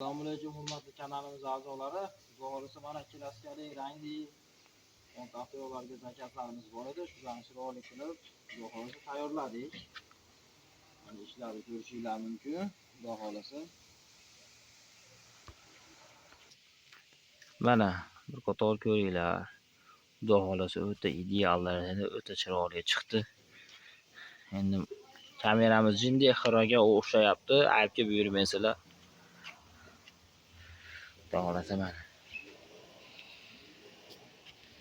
Assalomu alaykum hurmatli kanalimiz a'zolari. Xudo xohlasa mana klasikali rangli xontaxtalarga zakazlarimiz bor edi. Shularni chiroyli qilib, Xudo xohlasa tayyorladik. Mana ishlarni ko'rishinglar mumkin, Xudo xohlasa. Mana bir qator ko'ringlar. Xudo xohlasa o'ta ideal darajada, o'ta chiroyli chiqdi. Endi kameramiz jindek xiraga o'xshayapti, aybga buyurmaysizlar. Xudo xohlasa mana.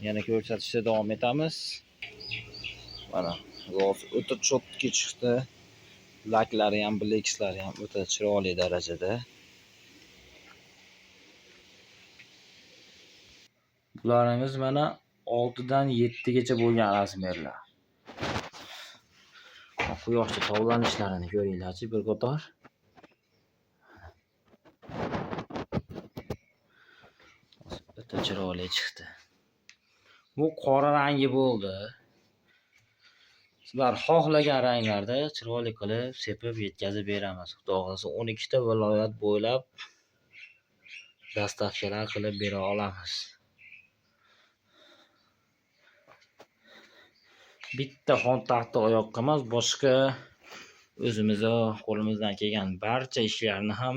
Yana ko'rsatishda davom etamiz. Mana o'ta chotki chiqdi. Laklari ham, blekslari ham o'ta chiroyli darajada. Bularimiz mana 6 dan 7 gacha bo'lgan razmerlar. Quyoshda tovlanishlarini ko'ringlarchi bir qator. O'ta chiroyli chiqdi. Bu qora rangi bo'ldi. Sizlar xohlagan ranglarda chiroyli qilib sepib yetkazib beramiz. Xudo xohlasa 12 ta viloyat bo'ylab dastavkalar qilib bera olamiz. Bitta xontaxta oyoqqa emas, boshqa o'zimizni qo'limizdan kelgan barcha ishlarni ham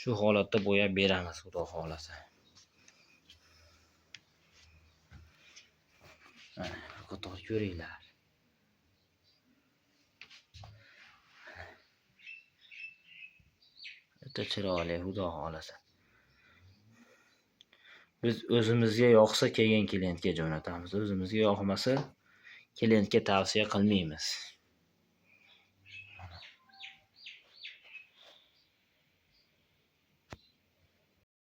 shu holatda bo'yab beramiz, Xudo xohlasa. Mana qator ko'ringlar. O'ta chiroyli, Xudo xohlasa. Biz o'zimizga yoqsa keyin klientga jo'natamiz. O'zimizga yoqmasa klientga tavsiya qilmaymiz.